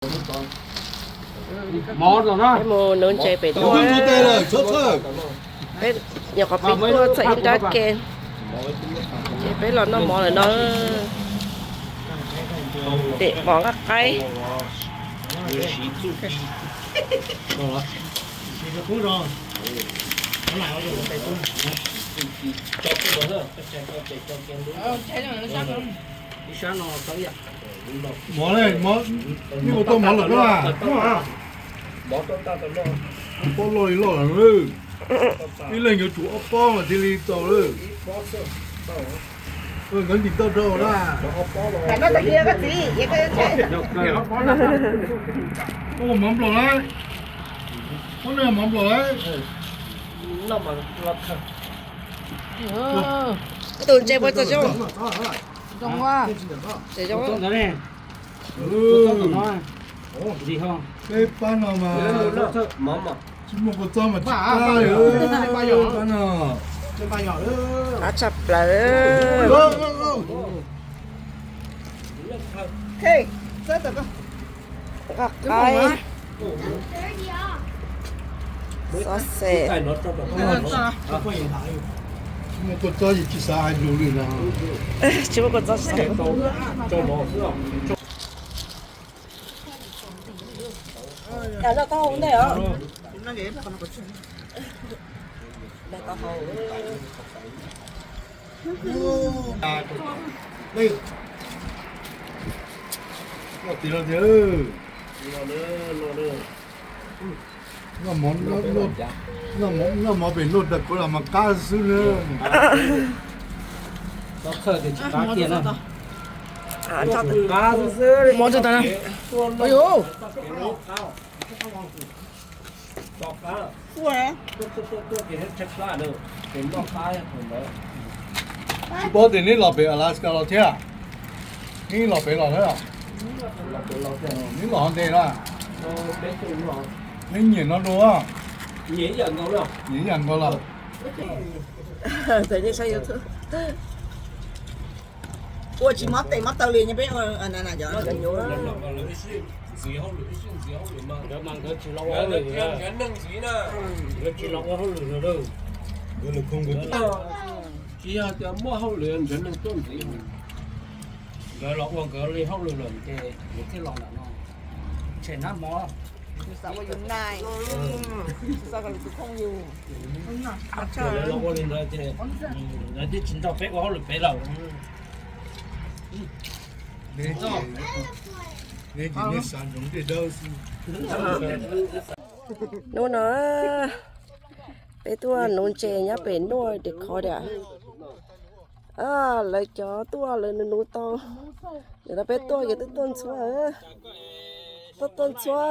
Peb mus nuv ntses pem tuaj. Peb nyuam qhuav pib tuaj txog ib nrab ke, ces peb los noj mov lawm no. Pem mov nqaij qaib. Mov ne, mov, nej ua tau mov lawm na? Pob loj li loj lawm. Ib leeg yuav tsum ob pob mas thiaj li tau lawm. Nkawd ntim tau rau na. Ua mov nplaum lawm. Pob nej mov nplaum lawm. Tus ntses puas txaus zoo? Tseem zoo. Peb pab no mas tsis muaj kua txob mas tsis qab li pab no. Qab tshaj plaws. Nqaij qaib, xov xes. Tsis muaj kua txob tsis xav hais lus li no. Tsis muaj kua txob tsis xav. Dag tau hau ntej os. Dag tau hau. Noj mov pem luaj tag kuv los mas qab xwb na. Mov tag. Tsis paub tias neb los pem Alaska los thiab. Neb los pem los na. Neb los ntev na. Neb nyiam no dua. Nyiam ib yam nkaus los. Ua tsis mob tes mob taw li peb. Tsis los ua hauj lwm no. Tsis yog tias muaj hauj lwm nrhiav neeg tuaj ntxiv. Nkawd los ua nkawd li hauj lwm lawm ces nkawd thiaj los ntawm no. Tshem nab mov. Los ua li ntawd ces lawv twb tsis nrog peb ua hauj lwm pem lawm. Hnub no peb tuaj nuv ntses nyob pem nuaj tes khov tias. Lawv cov tuaj lawv nuv nuv tau. Nim no peb tuaj ces twb tuaj ntxhua, tuaj tuaj ntxhua.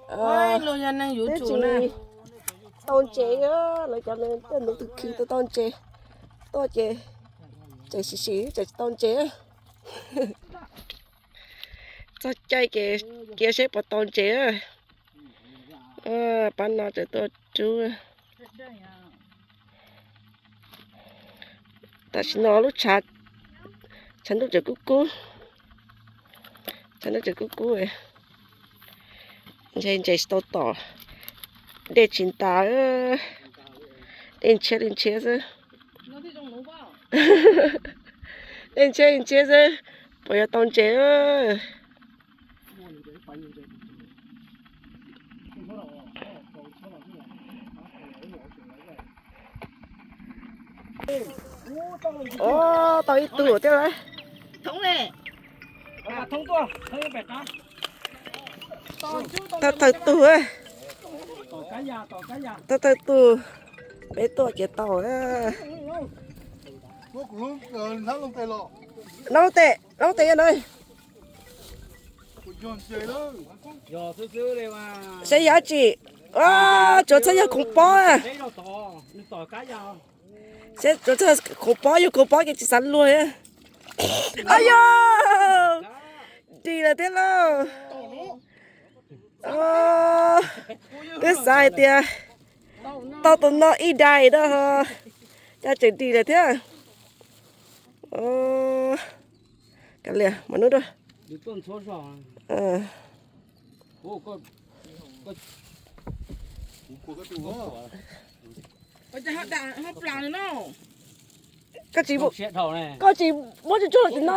Twb tsis tau ntses, lawv cov tuaj nuv tus khwv tau tau ntses. Tuaj ces tseem sim sim tseem tsis tau ntses. Txog caij ces cia seb puas tau ntses. Pab no tseem tuaj rub. Tam sim no lub tshav, tshav ntuj tseem kub kub, tshav ntuj tseem kub kub. Ntshe ntses tsis tau tom, dej tsis ntas, dej ntshiab li ntshiab xwb. Dej ntshiab li ntshiab xwb, puas yuav tau ntses. Tau ib tug thiab lawm. Thawj thawj tug, thawj thawj tug, peb tuaj ces tau. Noob tes, noob tes na. Seb yog dab tsi. Tsuav txhawj yog khoov pob. Seb tsuav txhawj khoov pob, yog khoov pob ces tsis xav luag. Au yog, dig lawm thiab lauj. Twb xav hais tias tau tus no ib daim no, cas tseem dig lawm thiab. Kav liam, mam nub dua. Koj tsis, koj tsis muab tsuj tsuag tim no.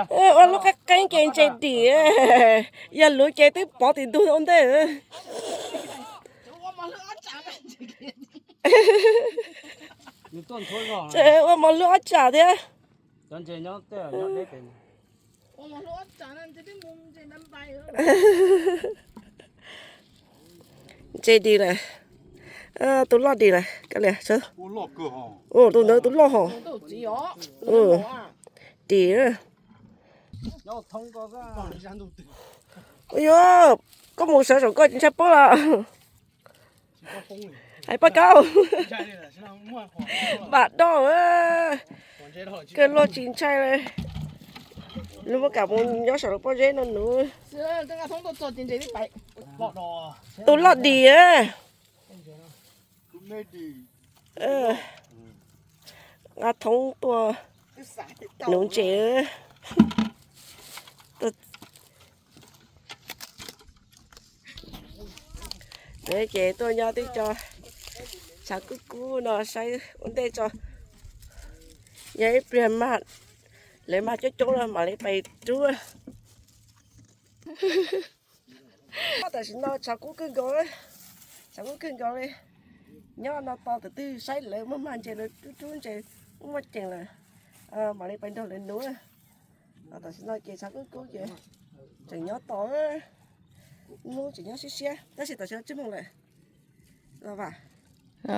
Ua lub qeeb qeeb ces ntses dim, yog luv ces twb pov tim ntug ua ntej. Ua mov hlwb ob tsam thiab. Ntses dim lawm, tus loj dim lawm. Tus ntawd tus loj hos. Dim. Yog koj mus sawv saum koj tsis ntshai poob los. Hais paj kaub, vam doj, kawg luaj tsis ntshai li. Nws muab kam mus nyob saum lub pob zeb no nws. Tus loj dim. Nqa thoob tuaj nuv ntses. Ces tuaj nyob twb tso tshav kub kub no saib ua ntej tso. Yog ib pliag mag, lawv mag coob coob no mam li pais rub. Tam sim no tshav kub kawg nkaus, tshav kub kawg nkaus li. Nyob no tos tus twg saib lawv muaj mag ntses, lawv rub rub ntses muaj ceem lawm, mam li pais nrog lawv nuv. Tam sim no ces tshav kub kub ces tseem nyob tos, hnub tseem nyob siab siab tab sis tam sim no tsib moos lawm.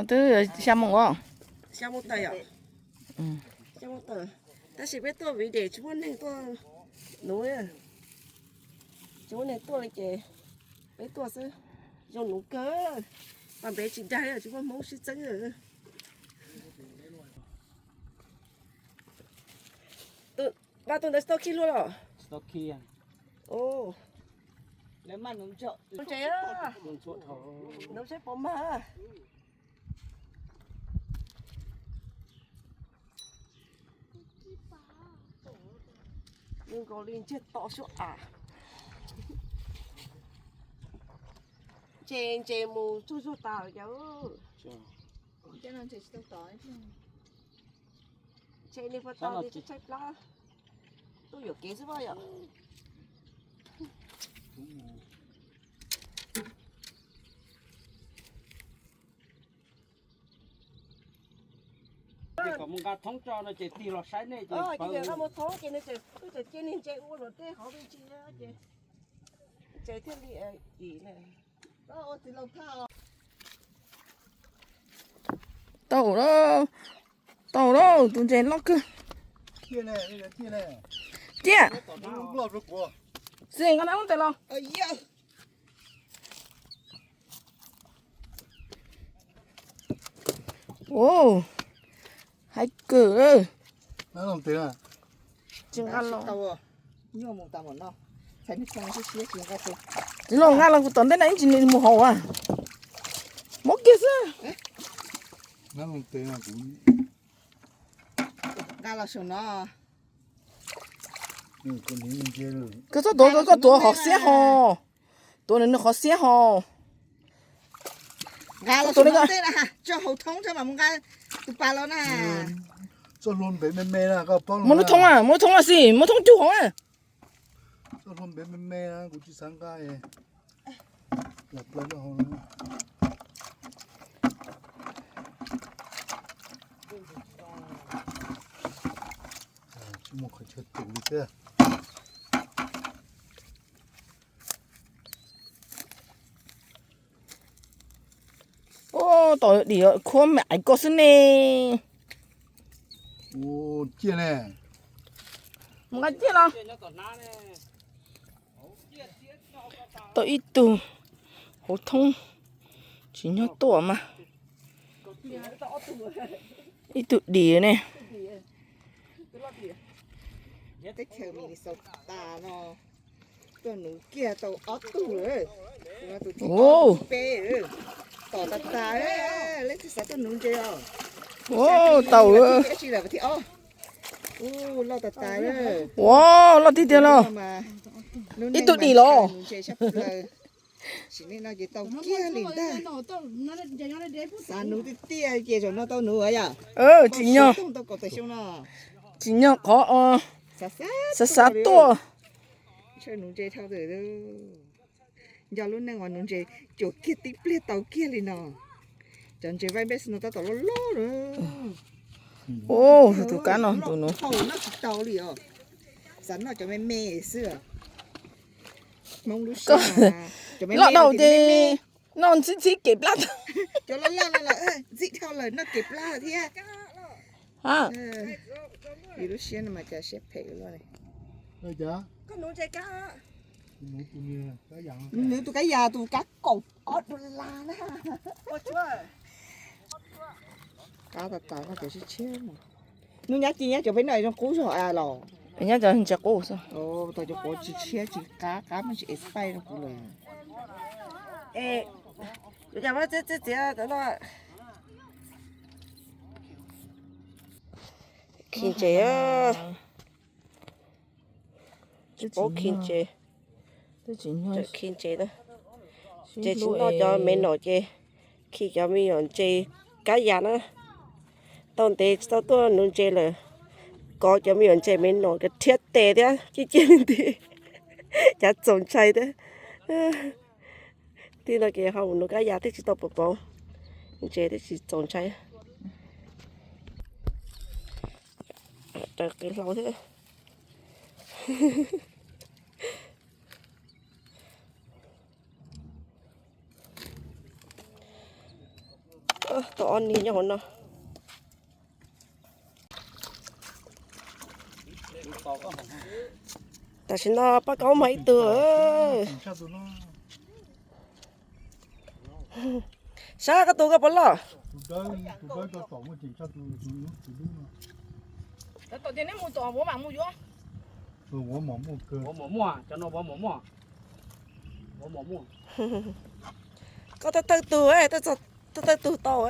Twb xya moos os. Xya moos tawm yom. Tab sis peb tuaj viv ces tsis muaj neeg tuaj nuv, tsis muaj neeg tuaj li ces peb tuaj xwb. Zoo nuv kawg, pas npev tsis dag li, tsis muaj Hmoob sib txeeb. Vaj, tus ntawd tsis tau khi hlua los? Ntses, nuv seb puas mag. Zoo nkaus li ntsiag to suab av. Ntses, ntses mus tsaug zog tas lawm cas. Ntses nws puas tau li tshaib tshaib plab, tuaj yuam kev xwb pob yom. Kom mus nqa thoob tso no ces tig los saib nej ces. Nqa mus thoob ces nws tseem, wb tseem cia niag ntses ua luam dej hauv me ntsis ces ntses thiaj li dim na. Tau lauj, tau lauj, tus ntses loj kawg. Ciaj. Xi nqa nab tes los. Ua, haib kawg. Tsis nqa los. Tsis los nqa los kuv tom ntej na ib ntsis nws mus hauv a. Muab kiag xwb. Koj txhob tuav, koj tuav qhov xiab ho. Tuav nws qhov xiab ho. Muab lub thoob, muab lub thoob xi, muab thoob cug hauv. Txoj hlua ntev me me na, kuv tsis xav nqa. Tsis muaj qhov chaw tus li thiab. Ua, tom dim khuab me aiv ko xwb ne. Ua, ciaj ne. Mus nqa ciaj los. Tau ib tug hauv thoob tsis nyob tuaj mas. Ib tug dim ne. Teb chaws Minnesota no tuaj nuv kiag tau ob tug lawm. Tus thib ob, tus thib peb, tom tas tas, leej twg xav tuaj nuv ntses os. Tau, tib si lawm thib ob. Ua, loj tiag tiag los. Ib tug dim los. Sim neej no ces tau kiag li ntag. Xav nuv tiag tiag ces zaum no tau nuv yom. Tsim nyog, tau kaum tawm xyoo no. Tsim nyog qhov xav xav tuaj. Ntshaw nuv ntses dhau lawm. Nco lub neej uas nuv ntses cuam kiag tib pliag tau kiag li no. Cov ntses vaij npej xwb no tab tom loj loj lawm. Tus kab no tus nuv. Noj tsis tau li os. Xav noj cov me me xwb. Hmoob lub siab. Loj dhau ces noj ntxhib ntxhib kev plab. Cov loj loj no los ntxhib dhau lawm noj kev plab thiab. Yus lub siab no mas cas siab phem luaj li. Nws tus kab yas tus kab kaum ob dollar na. Kab tas tas no cov tshiab tshiab. Nws nyab ci nyab cov peb no zoo qub zog los. Nyab cov ntses qub xwb. Tau cov quav tsis tshiab tsis qab qab mas tsis expire rau kuv lawm. Khi ntses, tsis paub khi ntses. Khi ntses na. Ces tsis noj cov me nom ces khi cov me nyuam ntses kab yas na. Tau ntev tsis tau tuaj nuv ntses lawm, kov cov me nyuam ntses me nom rhiab tes thiab ciaj ciaj li nti, cav txaus ntshai thiab. Tij no ces ho mus nuv kab yas twb tsis tau pom pauv, ntses twb tsis txaus ntshai. Raws qis hlau thiab. Tau ob niag nyob hauv no. Tam sim no Paj Kaub mag ib tug. Saib koj tus koj puas loj. Koj thawj thawj tug, thawj thawj tug tau,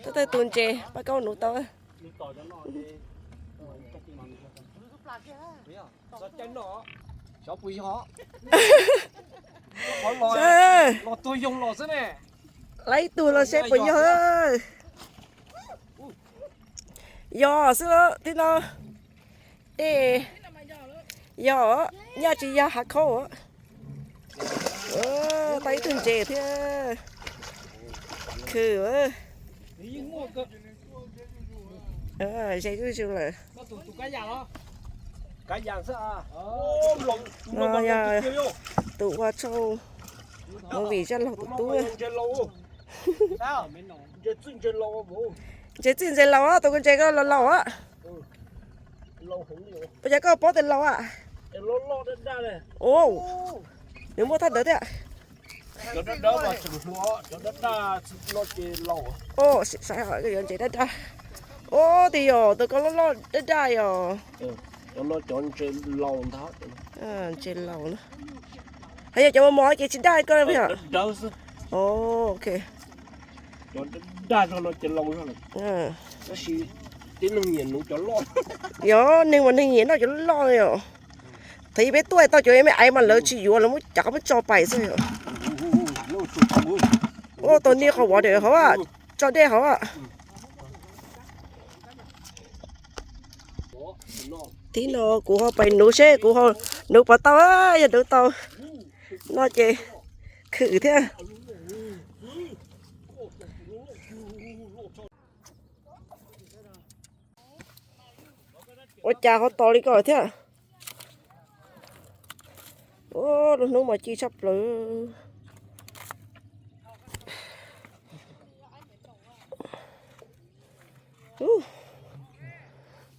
thawj thawj tug ntses Paj Kaub nuv tau. Los ib tug los seb puas yog. Yog xwb tib no. Tej yog, nyaj tsis yog hav khaub. Tau ib tug ntses thiab. Khw. Ze zuj zus lawm. Yog tus ua tshooj movie zaj laug tus tub. Ntses txwj ntses laus, tus koj ntses koj laus laus. Puas yog koj paub tias laus? Nws muaj thaj dawb thiab. Yuav ntses dab dab. Ub, twb yog tus koj loj loj dab dab yog. Ntses laus na. Ho yog cov mos mos ces tsis dab koj. Yog neeg mas neeg nyiam noj cov loj loj yom. Thaum ub peb tuaj tau cov me aiv mas lawv tsis yuav, lawv muab cov qab muab tso pais xwb yom. Ua tau niag qhov vov dawm hauv, tso dej hauv. Tib no kuv ho pais nuv seb kuv ho nuv puas tau, yog nuv tau no ces khwm thiab. Ua cas ho tos li ko thiab. Lub hnub mas ci tshaj plaws.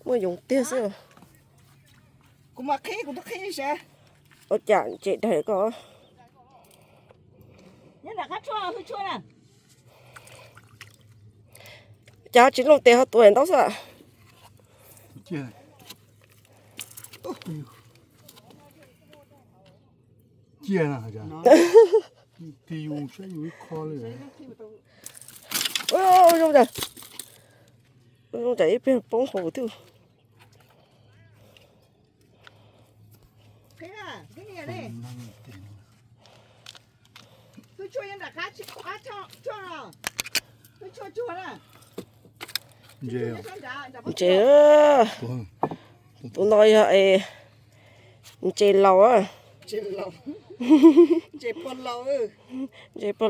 Muaj yoov tiag xwb. Ua cas ntses daig koj. Cas tsis looj tes ho tuav ntaub xwb. Zoo, zoo ib pliag poob hauv twb. Ntses, tus no yog ntses laus, ntses pog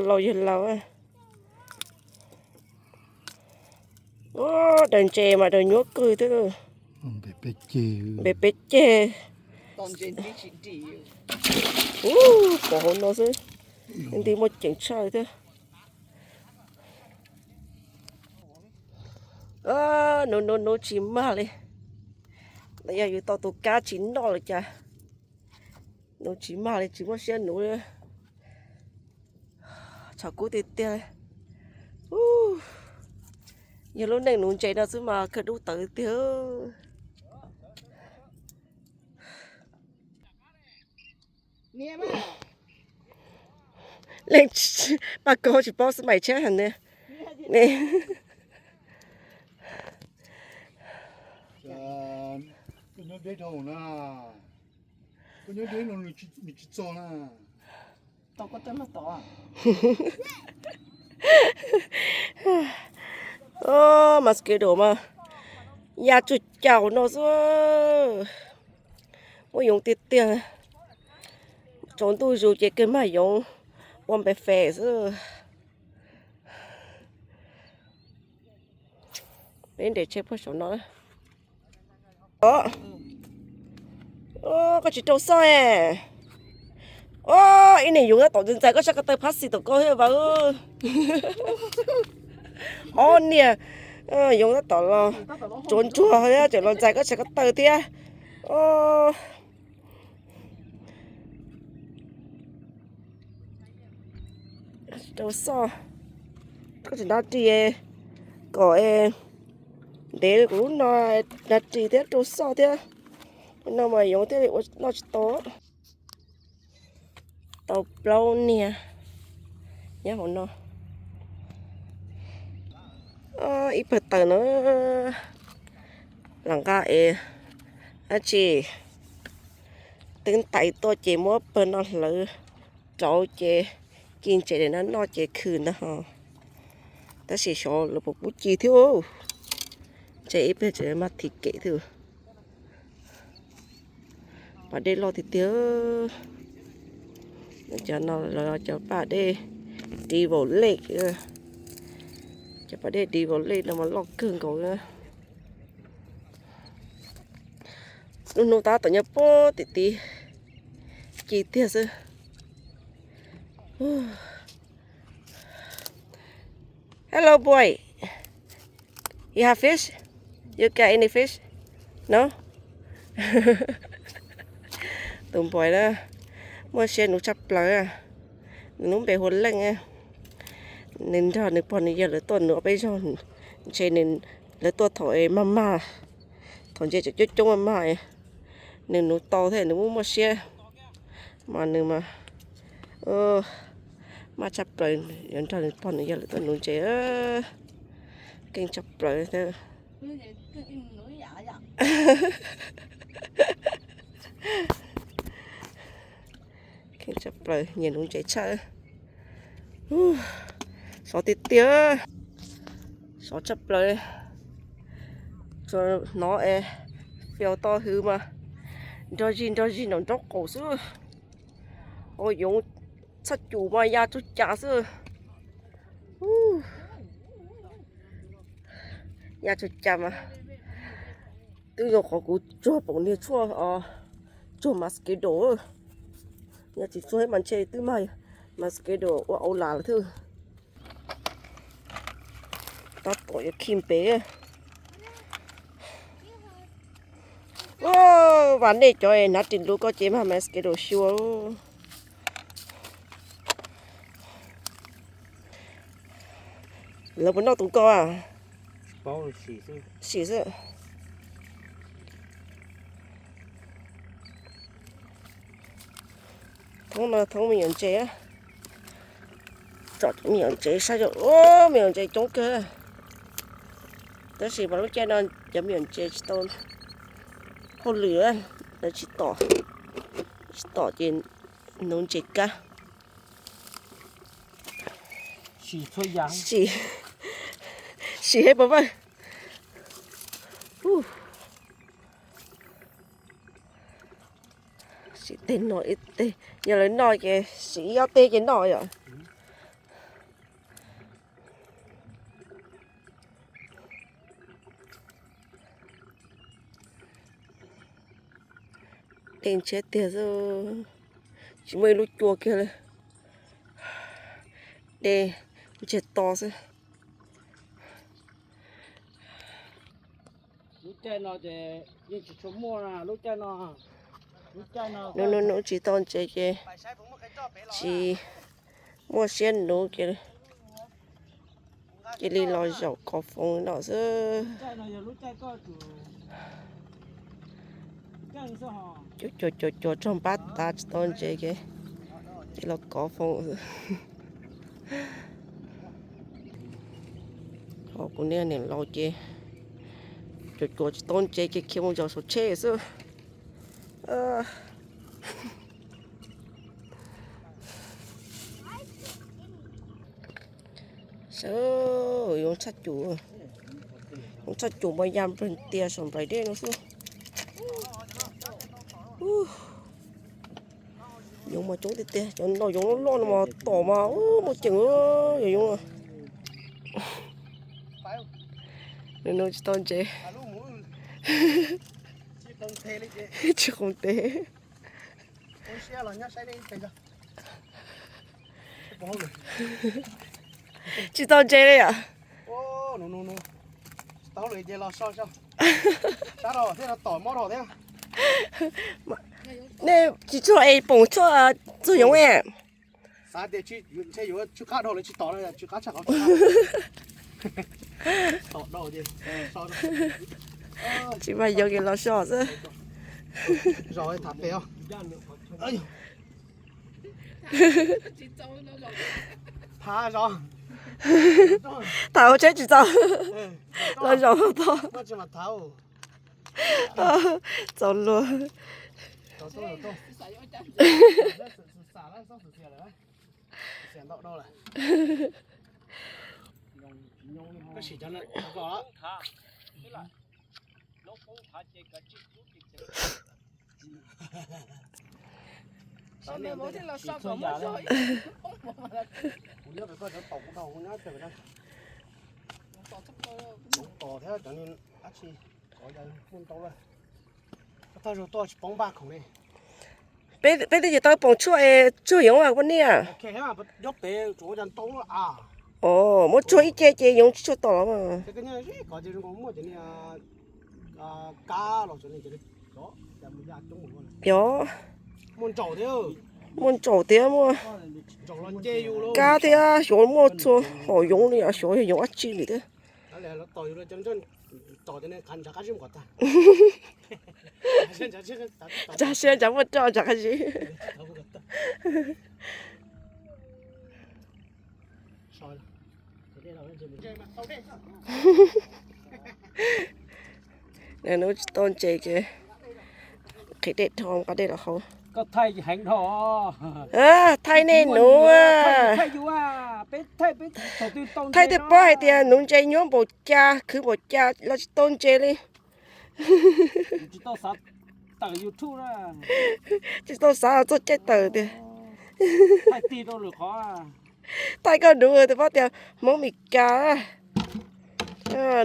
laus yawg laus. Daws ntses mas daws nyuaj kawg thiab. Npe peb ceg. Pov hauv no xwb, nti muaj ceem tshaj thiab. Nuv nuv nuv tsis mag li. Los yog yus tau tus kab tsis noj li cas, nuv tsis mag li, tsis muaj siab nuv li. Tshav kub tiag tiag. Yog lub neej nuv ntses no xwb mas kawg dub tawv tiag. Leej Paj Koob tsis paub xwb mais tsheb heev ne. Mosquito mas ya tsuag caum no xwb. Muaj yoov tiag tiag. Tsaus ntuj zus ces kawg mag yoov ua npe fes xwb. Peb nres tsheb puag saum no. Koj tsis rau xoj. Ib niag yoov tab tom ntxais koj sab ko taw phab xis tom koj thiab vas. Ob niag yoov tab tom los tsuav ntsuag thiab tseem los ntxais koj sab ko taw thiab. Rau xoj, koj tsis dab ris kom ntev li kuv lub no, dab ris thiab rau xoj thiab. No mas yoov thiaj li ua noj tsis tau. Tau plaub niag nyob hauv no. Ib pawg taws no lam nqa es dab tsi twb ntais tuaj ces muab pawg no hlawv rauv ces ci ntses daim no noj ces khw ntag ho. Tab sis xyov lawv puas pub ci thiab. Ntses ib pliag tseem mag thim kem thiab. Pas dej loj tiag tiag. Cov no lawv cov pas dej Devil Lake. Cov pas dej Devil Lake no mas loj kawg nkaus. Lub hnub tab tom nyob puag tim tid, ci tiag xwb. Hello boy, you have fish? You got any fish? No. Tus boy na, muaj siab nuv tshaj plaws. Nws lub npe hu Leej. Nws nrog nws pog nws yawg lawv tuaj nuv peb zog ntses, lawv tuaj thaum mag mag, thaum ntses tseem coob coob mag mag, nws nuv tau thiab nws muaj muaj siab. Mas nws mas maj tshaj plaws, yuav nrog nws pog nws yawg lawv tuaj nuv ntses, keej tshaj plaws thiab. Keej tshaj plaws, nyiam nuv ntses tshaj. Sov tiag tiag, sov tshaj plaws. Tsuas hnov es fias tau hwv mas nrog zig nrog zig nraum nraub qaum xwb. Ua yoov txhaj cum mas ya tsuag cas xwb. Ya tsuag cas mas twb zoo qhov kuv tsuag pom niag tshuaj, tsuag mosquito. Yog tsis tsuag mas ntshe twb mag mosquito ua au las lawm thiab. Tab tom yuav khi pem. Vas nej cov hnav ris lus koj ces mag mosquito xyuas. Lawv puas noj tus koj? Sim xwb. Thoob no thoob me nyuam ntses. Tsom me nyuam ntses saib, me nyuam ntses coob kawg. Tab sis mas lub caij no cov me nyuam ntses tsis tau hauj lwm, lawv tsis tom, Tsis tom ces nuv ntses kab. Sim, sim heev puas paj. Sim teg no ib teg, yog lawv noj ces sim ib ob teg ces noj yom. Dej ntshiab tiag xwb, tsis muaj ib lub cua kiag li. Dej ntsiag to xwb. Lub caij no ces yeej tsis tshua muaj lub caij no. Lub caij no, no, no, nuv tsis tau ntses ces tsis muaj siab nuv ces cia li los zaum kov foom no xwb. Lub caij no yog lub caij koj cuam, cuam, cuam tsaug npab tas tsis tau ntses ces cia los kov foom xwb. Ho kuv niag niam laus ces cuam cuam tsis tau ntses ces khiav mus zaum saum tsheb xwb. Sawv, yoov tshaj cum, yoov tshaj cum mas ya nplawg tias saum nplaim dej no xwb. Yoov mas coob tiag tiag, cov no yoov loj loj no mas tom mas muaj ceem, yoov, yoov. Nws nug tsis tau ntses. Tsis qoos tes. Tsis tau ntses li yom. Nej tsis tshua es poom tshuaj txog yoov e. Tsis mas yoov ces los so xwb. Tham hauv tsheb tsis txaus, los zaum hauv tog. Txaus luag. Peb twb tsis tau poom tshuaj es tsuag yoov poj niam. Os, muab tsuag ib ce ces yoov tsis tshua tom los mas. Yog, muaj ntsaum thiab muaj kab thiab xyov muaj txhua hom yoov li, xyov yog yoov dab tsi li thiab. Ntsag siab ntsag muaj roj ntsag qab zib. Nws tsis tau ntses ces qhib dej dhau nqa dej los haus. Thaij nej nuv, thaij tej paub hais tias nuv ntses nyuab npaum cas khwv npaum cas los tsis tau ntses li. Tsis tau xav txog caij tawm tiag. Thaij koj nuv tes paub tias Hmoob Mes Kas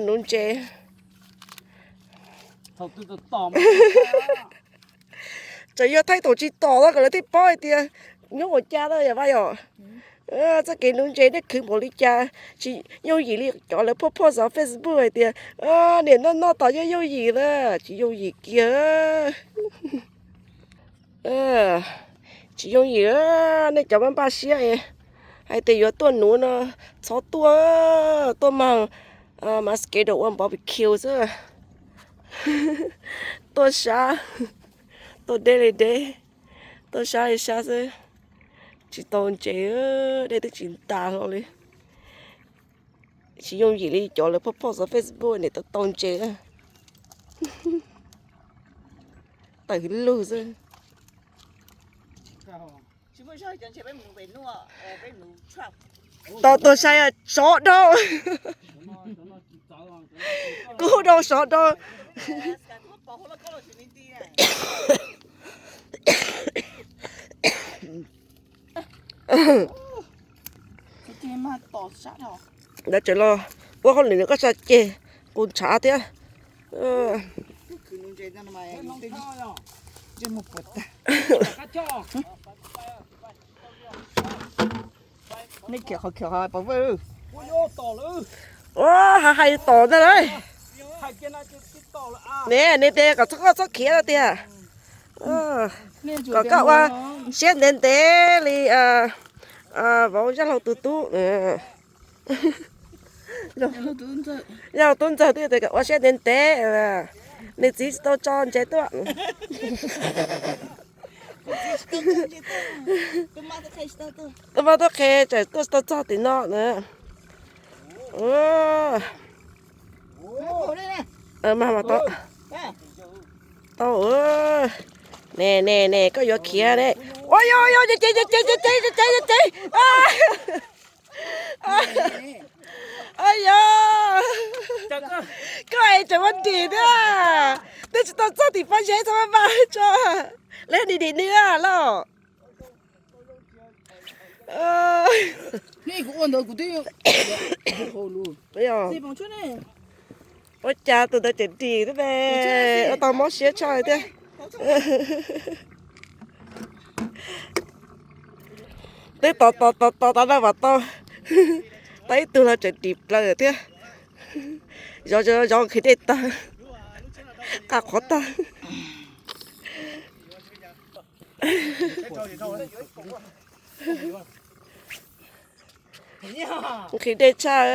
nuv ntses. Txawm yog thaij thaum tsis tom los kom lawv thiaj paub hais tias nyuab npaum cas na yom Vaj yom. Txoj kev nuv ntses nej khwv npaum li cas, tsis yooj yim li cov lawv phoj phoj xov Facebook hais tias niam noj noj tos yeej yooj yim na, tsis yooj yim kiag. Tsis yooj yim, nej cov maj npaj siab es hais tias yuav tuaj nuv no, txhob tuaj, tuaj mag mosquito ua barbecue xwb. Tuaj sab, tuaj deb li deb, tuaj sab li sab xwb. Tsis tau ntses, dej twb tsis ntas hlo li. Tsis yooj yim li cov lawv phoj phoj xov Facebook niam tau tau ntses na. Tawm hwv lug xwb. Tsis muaj zog ces peb mus pem nuj, peb mus tshaj. Tos tuag sai sov dhau. Kuv hu dhau sov dhau. Lawv tseem los ua hauj lwm nws koj tsa ceg qus ntshav thiab. Ua, hais tom ntag lauj. Ne, nej tias kom txhob, koj txhob khiav no tiag. Kom koj ua siab ntev ntev li vauv Zaj Laug tus tub. Zaj Laug tub ntxawg twb tias kom ua siab ntev ntev, nws txiv tsis tau tso ntses tuaj. Tus mab tub qhe tseem tuaj tsis tau txog tim no na. Mas mas tau, tau. Ne ne ne, koj yuav khiav ne. Ua yog yog, ces ces ces ces ces ces ces. Yog, koj es tseem ua dim thiab. Twb tsis tau txog tim pob zeb txhob maj maj tso. Lawv dim dim nws lauj. Ua cas tus ntawd tseem dim thiab ne, ua tau mob siab tshaj thiab. Twb tos tos tos tos tas na mas tau, tau ib tug los tseem dim plaws thiab. Zov zov zov nqhis dej tag, qaj qhov tag. Nqhis dej tshaj.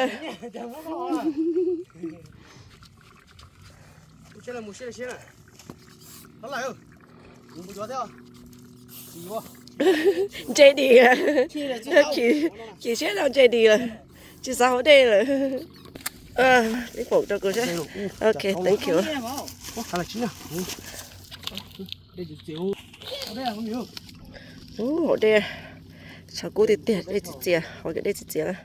Ntse dim, chim siab no ntse dim lawm, tsis xav haus dej lawm. Ib poom rau kuv seb. Ok, thank you. Haus dej, tshav kub tiag tiag, dej txias txias, haus cov dej txias txias na.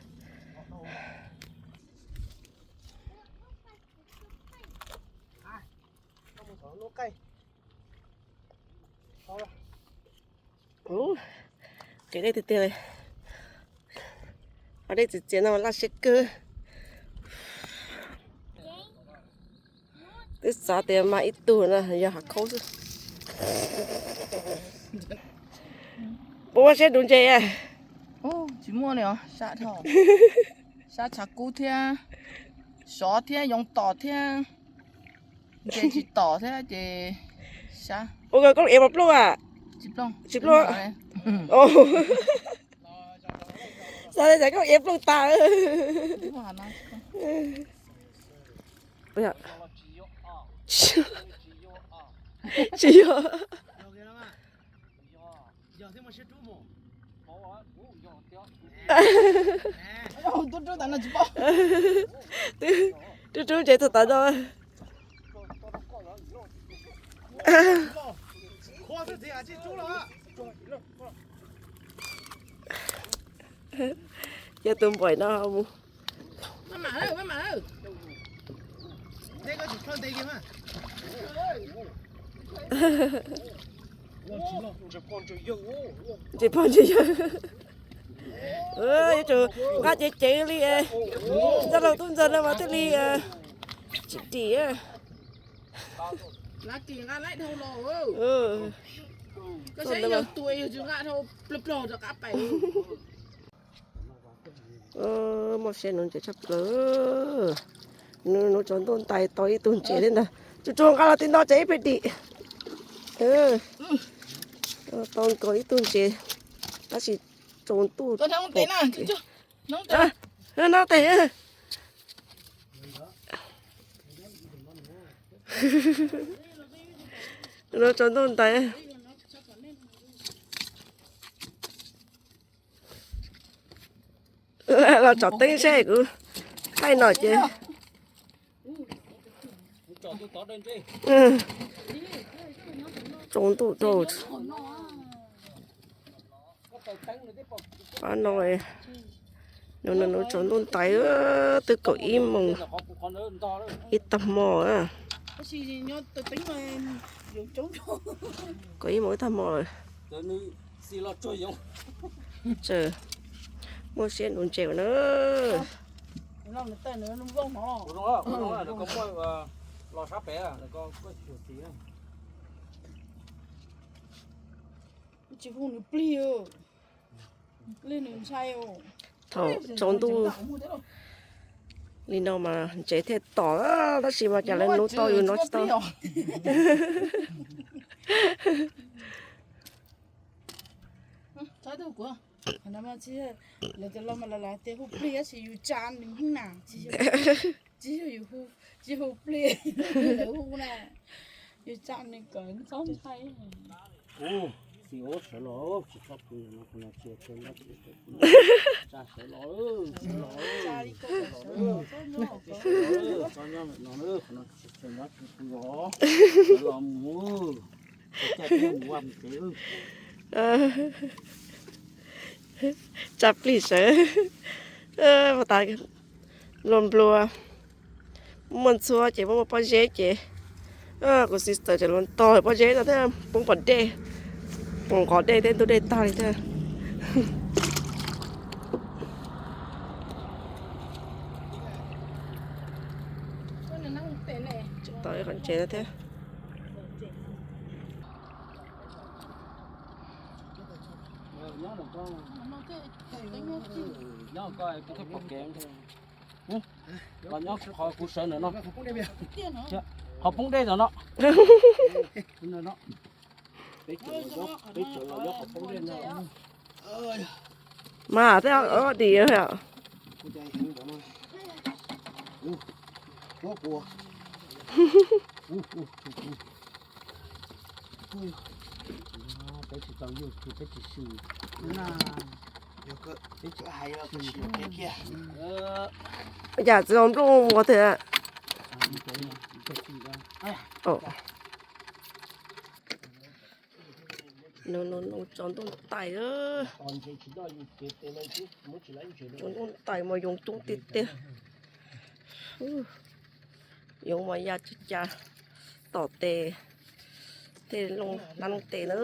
Qias dej tiag tiag li. Haus dej txias txias no laj siab kawg. Twb xav tias mas ib tug no yog hav khaub xwb. Puas muaj siab dub ntses? Tsis muaj li os, sab dhau. Sab tshav kub thiab, sov thiab, yoo tom thiab. Ntses tsis tom thiab ces sab. Ua koj ev puas plooj a? Tsis plooj. Xav li cas koj ev plooj tas. Tsis yog. Rub rub ntses txog tas no. Yog tus npaum no mus. Ntses pog ntses yawg. Yuav tsum nqa ceev ceev li. Zaj Laug tub ntxawg no mas thiaj li tsis dim. Muaj siab nuv ntses tshaj plaws. Nuv tsaus ntuj ntais tau ib tug ntses thiab ntag. Tsuas tsuas nqa los tim no ces ib pliag dim. Tau nkaus ib tug ntses, tab sis tsaus ntuj. No tes. Nuv tsaus ntuj ntais. Los tsom teeb seb kuv thaij no ces tsaus ntuj rau. Ntses Pab no, nws nws tsaus ntuj ntais, twb kaum ib moos ib tag hmo. Kaum ib moos ib tag hmo lawm. Muaj siab nuv ntses na. Thaum tsaus ntuj li no mas ntses thiaj tom, tab sis mas cas lawv nuv tau yus nuv tsis tau. Ub, txiv ub sawv los tsis txhob pw no, qhov no tsis txhob pw no, tsa sawv los, sawv los, sawv los, txhob nyob no, qhov no tsis txhob nyob pw os, sawv los mus, caij peb mus vaj mus tsev. Tsa plig sawv. Ua tas nplua nplua, muaj ntxhuab ces muaj muaj pob zeb ces kuv sister ces luag tog pob zeb no thiab poob pom dej, poob nqos dej thiab ntug dej tag li thiab. Tau ib qhov ntses no thiab. Los nyob qhov kuv sawv ntawm no, qhov poob dej ntawm no. Mas thiab ob dim. Yam txiv nplooj ua tiag. Nws nws nws tsaus ntuj ntais, tsaus ntuj ntais mas yoov coob tiag tiag. Yoov mas ya cag cag, tom tes tej looj dab looj tes na,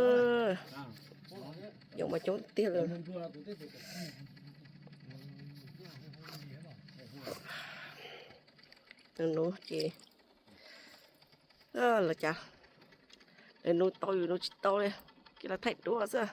yoov mas coob tiag lawm. Nws nws ces los cas lawv nws tau yus nws tsis tau li, ces lawv thaij duab xwb.